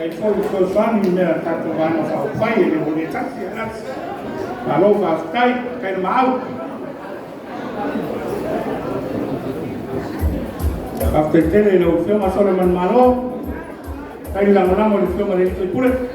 Faafetai foi le fesoasoani i mea a le tatou Vaega Faaupufai e le tasi ae lasi. Malo faafetai, faafetai le maau. Faafetai tele i lau Afioga Solo Manumalo, faafetai le lagolago i le Afioga i le sui usufono.